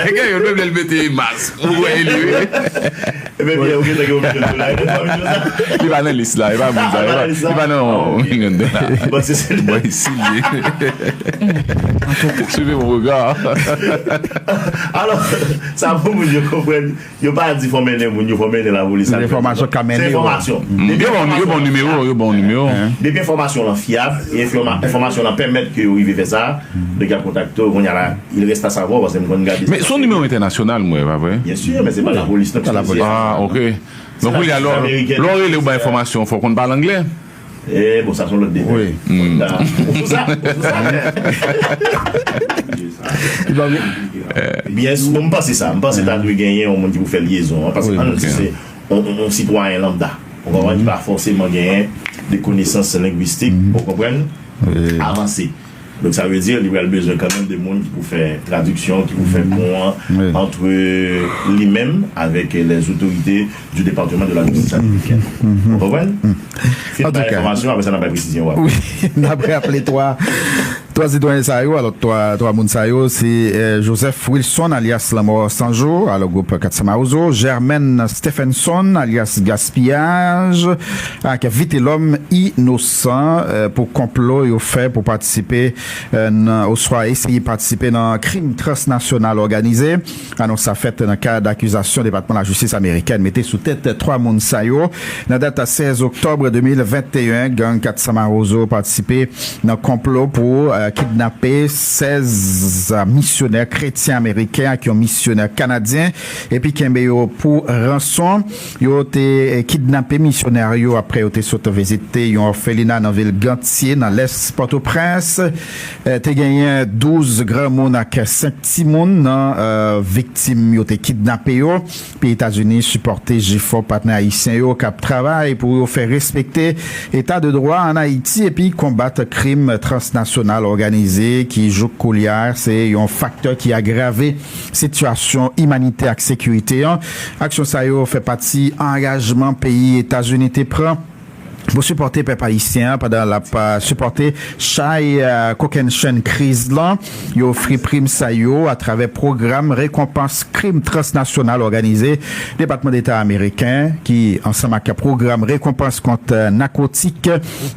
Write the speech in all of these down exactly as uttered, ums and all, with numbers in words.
Gen yon menm lè l mete mas. Ou wè li, wi. Ebyen, byen, ou gentan gen yon milyon dola. Li pa nan lis la, li pa moun sa, li pa, li pa nan yon milyon dola. Bon, se, se bon, si li. Suivez mon regard. Alò, sa pou moun yo konprann. Yo pa di fò mennen moun, yo fò mennen lapolis. Se enfòmasyon k ap mennen yo. Se enfòmasyon. Yo bon, yo bon nimewo, yo bon nimewo. Depi enfòmasyon lan fyab, e enfòma-, enfòmasyon lan pèmèt ke yo rive fè sa, donk y ap kontakte w, kounye a la, il reste à savoir, paske m konn gade. Men se yon nimewo entènasyonal, m wè, pa vre? Byen si, men se pa lapolis, non, ki chwazi. Ah, ok. Donk, kounye a, lè, lè w rele, ou bay enfòmasyon, fò w konn pale anglè. Eh, bon, sa se yon lòt detay. Wi. Ou sou sa, ou sou sa. Byen, bon, m panse sa. M panse ta dwe genyen yon moun ki pou fè lyezon an, paske ann di se yon, yon, yon sitwayen lambda. Ou konprann, ki pa fòseman genyen de konesans lengwistik, ou konprann, avanse. Donk, sa vle di, li pral bezwen kanmenm de moun ki pou fè tradiksyon, ki pou fè pon an, antre li menm avèk les autorités du département de la justice américaine. Ou konprann? Fin bay enfòmasyon, apre sa, n a bay presizyon. Wi, n ap raple twa, twa sitwayen sa yo, alò, twa, twa moun sa yo, se, eh, Joseph Wilson, alyas Lanmò Sanjou, alò, gwoup Kat San Mawozo, Germaine Stephenson, alyas Gaspiyaj, ak Vitelòm Inosan, eh, pou konplo yo fè pou patisipe, eh, nan, oswa eseye patisipe nan krim transnasyonal òganize. Anons sa fèt nan kad akizasyon Depatman Lajistis amerikèn mete sou tèt twa moun sa yo. Nan dat sèz oktòb de mil venteyen, gang Kat San Mawozo patisipe nan konplo pou, eh, kidnape sèz misyonè kretyen ameriken ak yon misyonè kanadyen, epi kenbe yo pou ranson. Yo te, eh, kidnape misyonè yo apre yo te sot vizite yon òfelina nan vil Gantye, nan lès Pòtoprens. Eh, te genyen douz granmoun ak senk timoun nan, eh, viktim yo te kidnape yo. Peyi Etazini sipòte jefò patnè ayisyen yo k ap travay pou yo fè respekte eta de dwa ann Ayiti epi konbat krim transnasyonal òganize ki, jouk koulye a, se yon faktè ki agrave sitiyasyon imanitè ak sekirite an. Aksyon sa yo fè pati angajman peyi Etazini te pran pou sipòte pèp ayisyen an pandan l ap, ah, sipòte chay, ah, kokennchenn kriz lan. Yo ofri prim sa yo atravè pwogram rekonpans krim transnasyonal òganize Depatman Deta ameriken ki, ansanm ak pwogram rekonpans kont, ah, nakotik,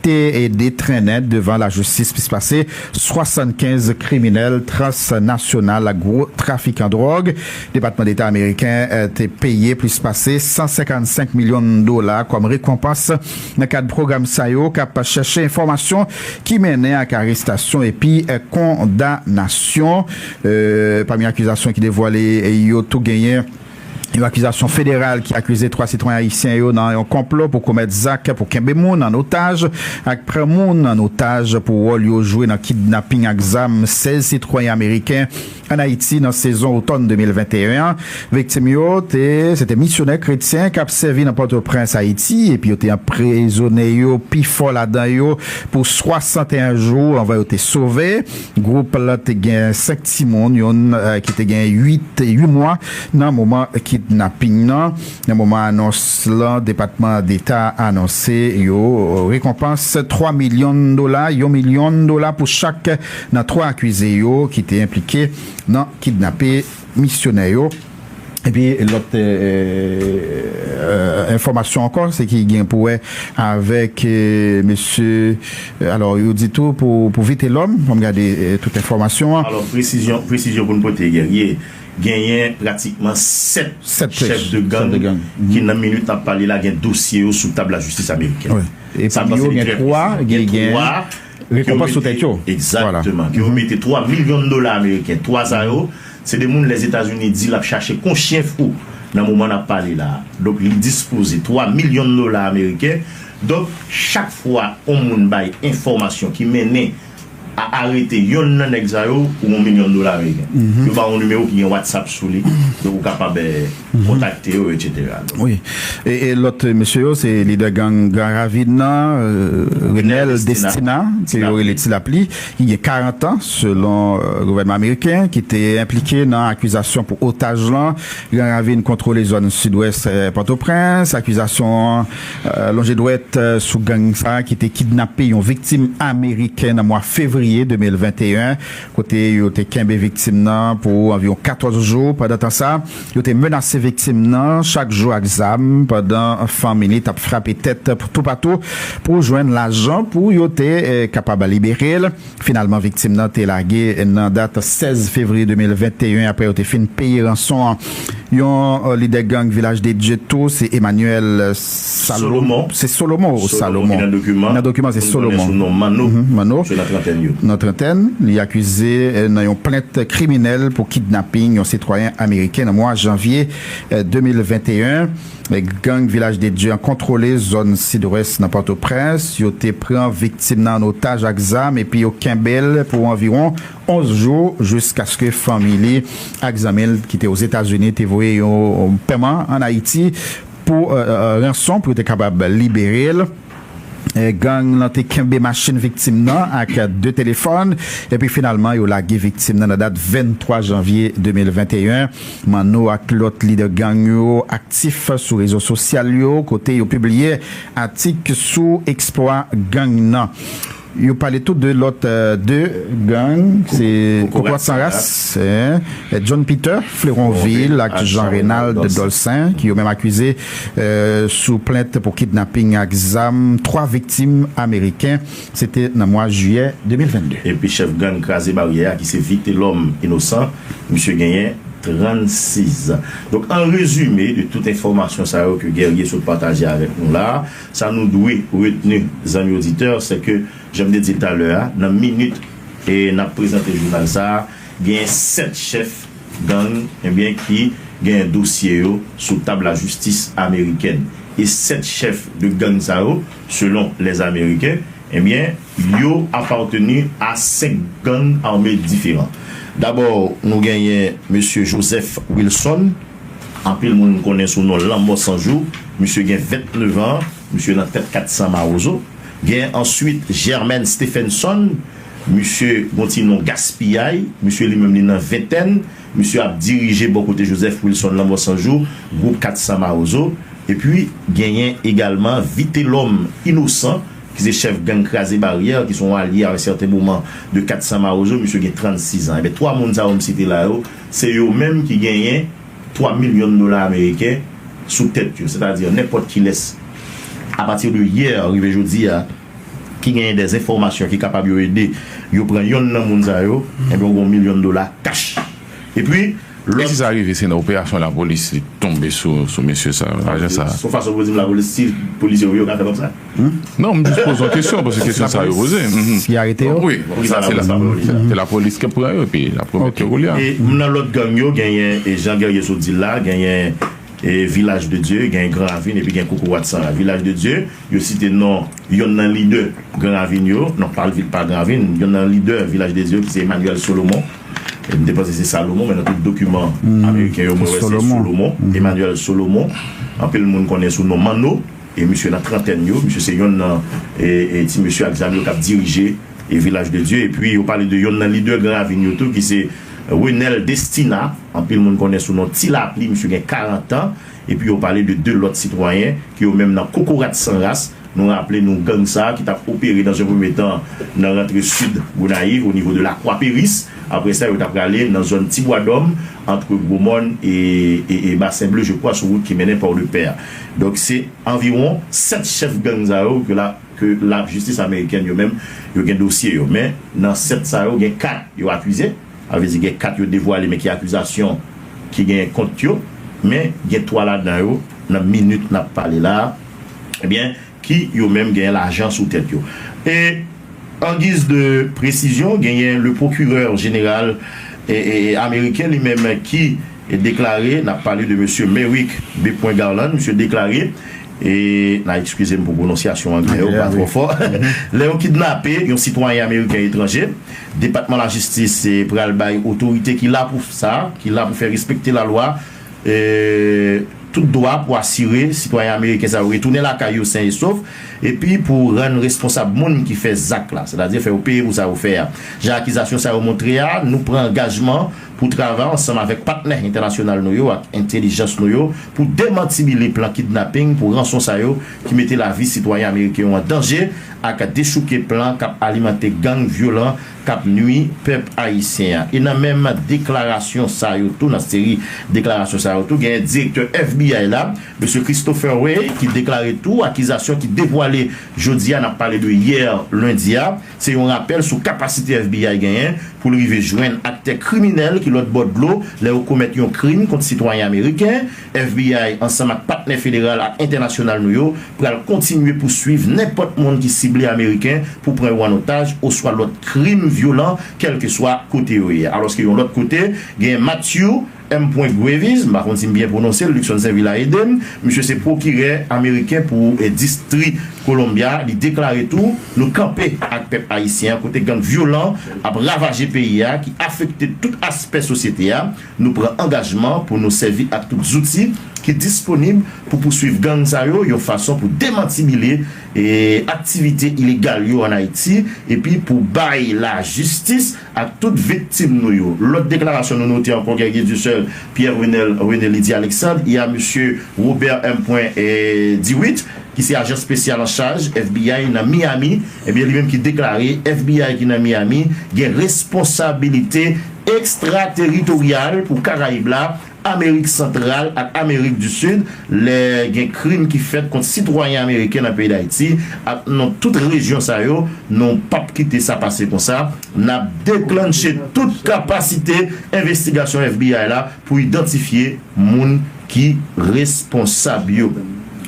te ede trennen devan lajistis plis pase swasannkenz kriminèl transnasyonal ak gwo trafikan dwòg. Depatman Deta ameriken, eh, te peye plis pase san senkannsenk milyon dola kòm rekonpans nan kad pwogram sa yo k ap chèche enfòmasyon ki mennen ak arestasyon epi, eh, kondanasyon. Eh, pami akizasyon ki devwale, eh, yo tou genyen yon akizasyon federal ki akize twa sitwayen ayisyen yo nan yon konplo pou komèt zak pou kenbe moun an otaj ak pran moun an otaj pou wòl yo jwe nan kidnaping ak zam sèz sitwayen ameriken ann Ayiti nan sezon otòn de mil venteyen an. Viktim yo te, se te misyonè kretyen k ap sèvi nan Pòtoprens, Ayiti, epi yo te anprizone yo, pifò ladan yo, pou swasanteyen jou anvan yo te sove. Gwoup la te gen senk timoun, youn, eh, ki te gen uit, uit mwa nan moman kidnaping nan. Nan moman anons lan, Depatman Deta anonse yo rekonpans twa milyon dola, yon milyon dola pou chak nan twa akize yo ki te enplike nan kidnape misyonè yo. Epi lòt, eh, eh, enfòmasyon ankò, se ki gen pou wè avèk, eh, mesye, eh, alò, yo di tou pou, pou Vitelòm, fò m gade, eh, tout enfòmasyon an. Alò, presizyon, presizyon pou n pote, Guerrier, genyen pratikman sèt chèf de gang ki nan minit n ap pale la gen dosye yo sou tab lajistis amerikèn. Wi. E pami yo gen twa, gen, gen rekonpans sou tèt yo. Egzakteman. Ke yo mete twa milyon dola ameriken. Twa sa yo, se de moun Lèzetazini di l ap chache kon chyen fou nan moman n ap pale la. Donk, li dispoze twa milyon dola ameriken. Donk, chak fwa yon moun bay enfòmasyon ki mennen a arete yonn nan nèg sa yo pou yon milyon dola ameriken. Yo ba w yon nimewo ki gen WhatsApp sou li, donk ou kapab eh, kontakte yo, etsetera. Donk, wi. E, e lòt mesye yo, se lidè gang Gran Ravin nan, euh, Renel Destina, ke yo rele Ti Lapli, ki gen karant an, selon euh, gouvènman ameriken, ki te enplike nan akizasyon pou otaj lan. Gran Ravin kontwole zòn sidwès euh, Pòtoprens. Akizasyon an euh, lonje dwèt euh, sou gang sa a ki te kidnape yon viktim ameriken nan mwa fevriye de mil venteyen, kote yo te kenbe viktim nan pou anviwon katòz jou. Pandan tan sa, yo te menase viktim nan chak jou ak zam pandan fanmi li t ap frape tèt toupatou pou jwenn lajan pou yo te eh, kapab libere l. Finalman, viktim nan te lage nan dat sèz fevriye de mil venteyen, apre yo te fin peye ranson an. Yon euh, lidè gang Vilaj de Dye tou, se Emmanuel euh, Salomon. Se Solomon ou Salomon? Nan dokiman se Solomon. Manno. Nan trantèn. Li akize euh, nan yon plent kriminèl pou kidnaping yon sitwayen ameriken nan mwa janvye euh, de mil venteyen. Gang Vilaj de Dye an kontwole zòn sidwès nan Pòtoprens. Yo te pran viktim nan an otaj ak zam epi yo kenbe l pou anviwon onz jou jiskaske fanmi li ak zanmi l ki te Ozetazini te voye yon pèman ann Ayiti pou euh, euh, ranson pou yo te kapab libere l. Eh, gang lan te kenbe machin viktim nan ak de telefòn epi finalman yo lage viktim nan nan dat venntwa janvye de mil venteyen. Manno ak lòt lidè gang yo aktif sou rezo sosyal yo kote yo pibliye atik sou eksplwa gang nan. Yo pale tou de lòt euh, de gang, se Kokorat San Ras, eh, John Peter, Fleronvil ak Jean Renald Dolcin, ki yo menm akize euh, sou plent pou kidnaping ak zam twa viktim ameriken. Se te nan mwa jiyè de mil vennde. Epi chèf gang Kraze Baryè a, ki se Vitelhomme Innocent, misye genyen trannsis zan. Donk, an rezime de tout enfòmasyon sa yo ke Guerrier sot pataje avèk nou la, sa nou dwe retni, zanmi oditè, se ke, jan m te di l talè a, nan minit e n ap prezante jounal sa a, genyen sèt chèf gang, ebyen, ki genyen dosye yo sou tab lajistis amerikèn. E sèt chèf de gang sa yo, selon lèzameriken, ebyen, yo apateni a senk gang ame diferan. Dabò, nou genyen mesye Joseph Wilson, anpil moun konnen sou non Lanmò San Jou, misye gen vennèf an, misye nan tèt kat san Mawozo. Gen answit Germaine Stephenson, misye gon ti non Gaspiyay, misye li menm li nan ventèn, misye ap dirije bò kote Joseph Wilson Lanmò San Jou, gwoup kat san Mawozo. Epi genyen egalman Vitelhomme Innocent, ki se chèf gang Kraze Baryè, ki se yon alye a yon sèten moman de kat san Mawozo, misye gen trannsis zan. Ebyen, twa moun sa yo m site la yo, se yo menm ki genyen twa milyon dola ameriken sou tèt yo. Sètadi, nenpòt kilès, apati de yè rive jodi a, ki genyen dèzenfòmasyon ki kapab yo ede yo pran yonn nan moun sa yo, ebyen, w gen yon milyon dola kach. Epi, lòt. E si sa rive, se nan operasyon lapolis li tonbe sou, sou mesye sa, ajan sa? Se yon fason pou di m lapolis, si polisye yo, yo ka fè kòm sa? Non, m jis poze yon kesyon, paske kesyon sa yo poze. Si arete yo? Wi, se lapolis ki ap pran yo, epi l ap remèt yo pou li a. E nan lòt gang yo, genyen, e jan Guerrier sot di l la, genyen e Vilaj de Dye, gen Gran Ravin, epi gen Kokorat San Ras. Vilaj de Dye, yo site non yonn nan lidè Gran Ravin yo, non, pa l vil pa Gran Ravin, yonn nan lidè Vilaj de Dye yo, ki se Emmanuel Solomon. E m te panse se Salomon, men nan tout dokiman ameriken yo, mwen wè se Solomon. Emmanuel Solomon. Anpil moun konnen sou non Manno, e misye nan trantèn yo, misye se yonn nan e, e ti mesye ak zam yo k ap dirije e Vilaj de Dye. Epi yo pale de yonn nan lidè Gran Ravin yo tou, ki se Renel Destina, anpil moun konnen sou non Ti Lapli, misye gen karant an. Epi yo pale de de lòt sitwayen ki yo menm nan Kokorat San Ras. Nou raple nou gang sa a ki t ap opere dans un premier temps nan rantre sid Gonayiv, o nivo de Lakwa Peris. Apre sa, yo t ap prale nan zòn Ti Bwa Dòm, ant Gwo Mòn e, e, e Basen Ble, je crois, sou wout ki mennen Pòdepè a. Donk, se anviwon sèt chèf gang sa yo ke la ke lajistis amerikèn yo menm, yo gen dosye yo. Men, nan sèt sa yo, gen kat yo akize. Sa vle di gen kat yo devwale, men ki akizasyon ki genyen kont yo. Men, gen twa ladan yo, nan minit n ap pale la a, ebyen, ki yo menm genyen lajan sou tèt yo. E, en guise de précision, genyen le procureur général e, e, e, ameriken li menm ki deklare, n ap pale de mesye Merrick B. Garland, misye deklare, E n a eskize m pou pwononsyasyon anglè yo pa twò fò. Lè yo kidnape yon sitwayen ameriken etranje, Depatman Lajistis pral bay otorite ki la pou sa, ki la pou fè respekte lalwa, e, tout dwa pou asire sitwayen ameriken sa yo retounen lakay yo sen e sof, epi pou rann responsab moun ki fè zak la, sètadi fè yo peye pou sa yo fè a. Jan akizasyon sa yo montre a, nou pran angajman pou travay ansanm avèk patnè entènasyonal nou yo ak entèlijans nou yo pou demantibile plan kidnaping pou ranson sa yo ki mete lavi sitwayen ameriken yo an danje ak dechouke plan k ap alimante gang vyolan k ap nwi pèp ayisyen an. E nan menm deklarasyon sa yo tou, nan seri deklarasyon sa yo tou, genyen direktè F B I la, mesye Christopher Wray, ki deklare tou akizasyon ki devwale jodi a, n ap pale de yè lendi a, se yon rapèl sou kapasite F B I genyen pou l rive jwenn aktè kriminèl ki lòt bò dlo lè yo komèt yon krim kont sitwayen ameriken. F B I, ansanm ak patnè federal ak entènasyonal nou yo, pral kontinye pouswiv nenpòt moun ki sible ameriken pou pran yo an otaj oswa lòt krim vyolan, kèlkeswa kote yo ye. Alòske yon lòt kote, gen Matthew M. Graves, m pa konn si m byen pwononse l, Luckson Sainvil a ede m. Misye se pwokirè ameriken pou, eh, distri Columbia. Li deklare tou, nou kanpe ak pèp ayisyen an kote gang vyolan ap ravaje peyi a, ki afekte tout aspè sosyete a. Nou pran angajman pou nou sèvi ak tout zouti ki disponib pou pouswiv gang sa yo yon fason pou demantibile, eh, aktivite ilegal yo ann Ayiti, epi pou bay lajistis ak tout viktim nou yo. Lòt deklarasyon nou note ankò, Guerrier du Seul, Pierre Renel, René Lydie Alexandre, y a mesye Robert M. Dewitt, ki se ajan espesyal an chaj F B I nan Miami, ebyen, li menm ki deklare F B I ki nan Miami gen responsabilite ekstrateritoryal pou Karayib la, Amerik Santral ak Amerik di Sid, lè gen krim ki fèt kont sitwayen ameriken nan peyi Dayiti ak nan tout rejyon sa yo, nou p ap kite sa pase konsa. N ap deklanche tout kapasite envestigasyon F B I la pou idantifye moun ki responsab yo.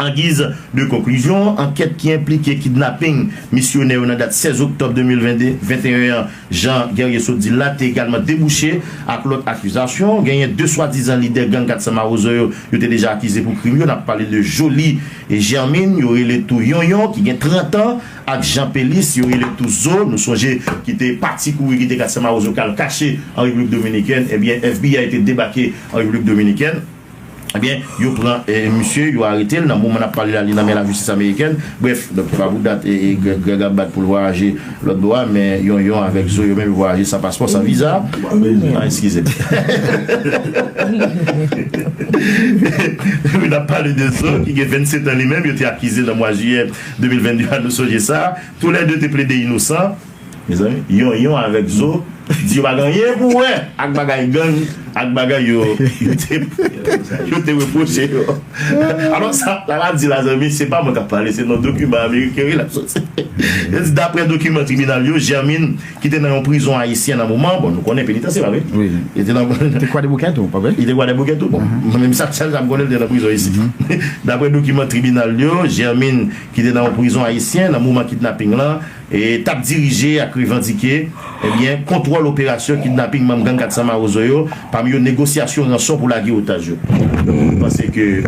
An giz de konklizyon, ankèt ki enplike kidnaping misyonè yo nan dat sèz oktòb de mil venteyen an, jan Guerrier sot di l la, te egalman debouche ak lòt akizasyon. Genyen de swadizan lidè gang kat san Mawozo yo, yo te deja akize pou krim yo. N ap pale de Joly e Germine, yo rele tou Yonyon, ki gen trant an, ak Jean Pelis, yo rele tou Zo. Nou sonje ki te pati kouri kite kat san Mawozo k al kache an Repiblik Dominikèn. Ebyen, F B I te debake an Repiblik Dominikèn. Ebyen, yo pran, eh, misye, yo arete l. Nan moman n ap pale la, li nan men lajistis amerikèn. Brèf, donk, pa pou dat, eh, eh, Grè-, Greg ap bat pou l vwayaje lòt bò a, men Yonyon avèk Zo, yo menm, yo vwayaje san paspò, san viza. Ah, eskize m. Wi, n ap pale de Zo, ki gen vennsèt an li menm, yo te akize nan mwa jiyè de mil vennde a, nou sonje sa. Toulède te plede inosan. Mezanmi, Yonyon avèk Zo di yo pa gen anyen pou wè ak bagay gang, ak bagay yo, yo te, yo te repwoche yo. Alò, sa, sa la di la, zanmi, se pa mwen k ap pale, se nan dokiman ameriken, wi, l ap soti. Yo di, daprè dokiman tribinal yo, Germine, ki te nan yon prizon ayisyen nan moman, bon, nou konnen penitansye, pa vre? Wi. Li te nan Te Kwadèboukè tou, pa vre? Li te Kwadèboukè tou, bon. Mwen menm sa, sèl sa m konnen, li te nan prizon isi. Daprè dokiman tribinal yo, Germine, ki te nan yon prizon ayisyen nan moman kidnaping lan, e t ap dirije ak revandike, ebyen, kontwòl operasyon kidnaping manm gang kat san Mawozo yo, pami yo negosyasyon ranson pou lage otaj yo. Donk, nou panse ke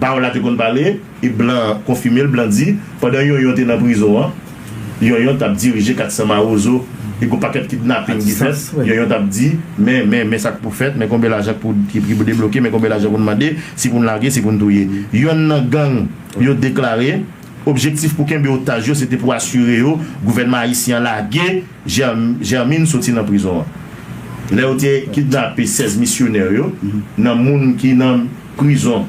pawòl la te konn pale, e Blan konfime l, Blan di, pandan Yonyon te nan prizon an, Yonyon t ap dirije kat san Mawozo, e gon pakèt kidnaping ki fèt, Yonyon t ap di, men, men, men sa k pou fèt, men konbyen lajan k pou, ki, ki pou debloke, men konbyen lajan pou n mande, si pou n lage, si pou n touye. Yonn nan gang yo deklare, objektif pou kenbe otaj yo, se te pou asire yo gouvènman ayisyen an lage Germ-, Germine soti nan prizon an. Lè yo te kidnape sèz misyonè yo, nan moun ki nan prizon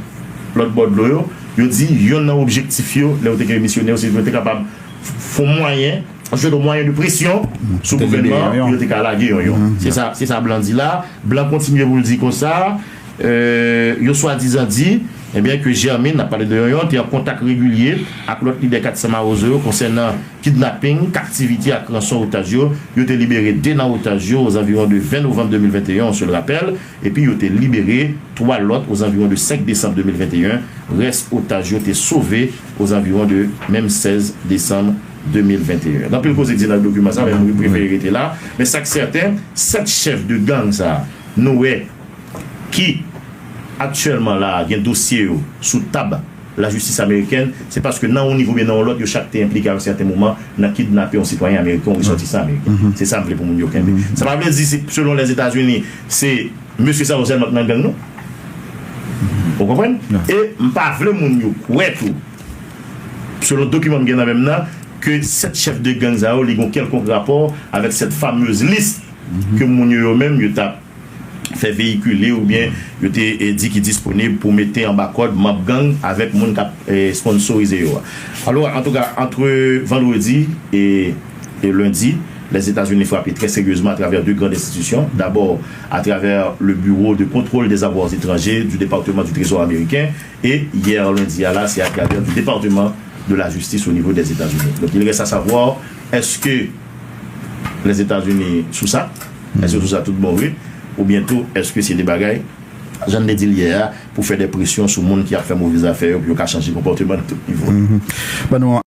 lòt bò dlo yo, yo di yonn nan objektif yo, lè yo te kenbe misyonè yo, se pou yo te kapab f-, fè yon mwayen, jwenn yon mwayen de presyon sou gouvènman an pou yo te ka lage Yonyon. Se sa, se sa Blan di la. Blan kontinye pou l di konsa, euh, yo swadizan di, ebyen, ke Germine, n ap pale de Yonyon, te an kontak regilye ak lòt lidè kat san Mawozo yo konsènan kidnaping, kaptivite ak ranson otaj yo. Yo te libere de nan otaj yo ozanviwon de ven novanm de mil venteyen, on se le rappelle, epi yo te libere twa lòt ozanviwon de senk desanm de mil venteyen. Rès otaj yo te sove ozanviwon de menm sèz desanm de mil venteyen. Gen anpil koze k di nan dokiman sa, men mwen prefere rete la. Men sa k sèten, sèt chèf de gang sa, nou wè, ki aktyèlman la a gen dosye yo sou tab lajistis amerikèn, se paske nan yon nivo oubyen nan yon lòt, yo chak te enplike a yon sèten moman nan kidnape yon sitwayen ameriken, yon resòtisan ameriken. Se sa m vle pou moun yo kenbe. Sa pa vle di se selon Lèzetazini, se mesye sa yo sèlman k nan gang, non. Ou konprann? E m pa vle moun yo kwè tou, selon dokiman m gen nan men m nan, ke sèt chèf de gang sa yo, li gen yon kèlkonk rapò avèk sèt famez lis ke moun yo, yo menm, yo t ap fè veyikile oubyen yo te, e, di ki disponib pou mete anba kòd manm gang avèk moun k ap, e, sponsorize yo a. Alò, antouka, ant vandredi e, e lendi, Lèzetazini frape trè seryezman atravè de grandes enstitisyon. Dabò, atravè le Bureau de Contrôle des Avoirs Étrangers du Département du Trésor américain, e yè lendi a la, se atravè du Département de la Justice au niveau des États-Unis. Donk, il reste à savoir, èske Lèzetazini sou sa? Èske sou sa tout bon vre? Oubyen tou, èske se de bagay, jan n te di l yè a, pou fè de presyon sou moun ki ap fè move zafè yo, pou yo ka chanje konpòteman nan tout nivo? Ban nou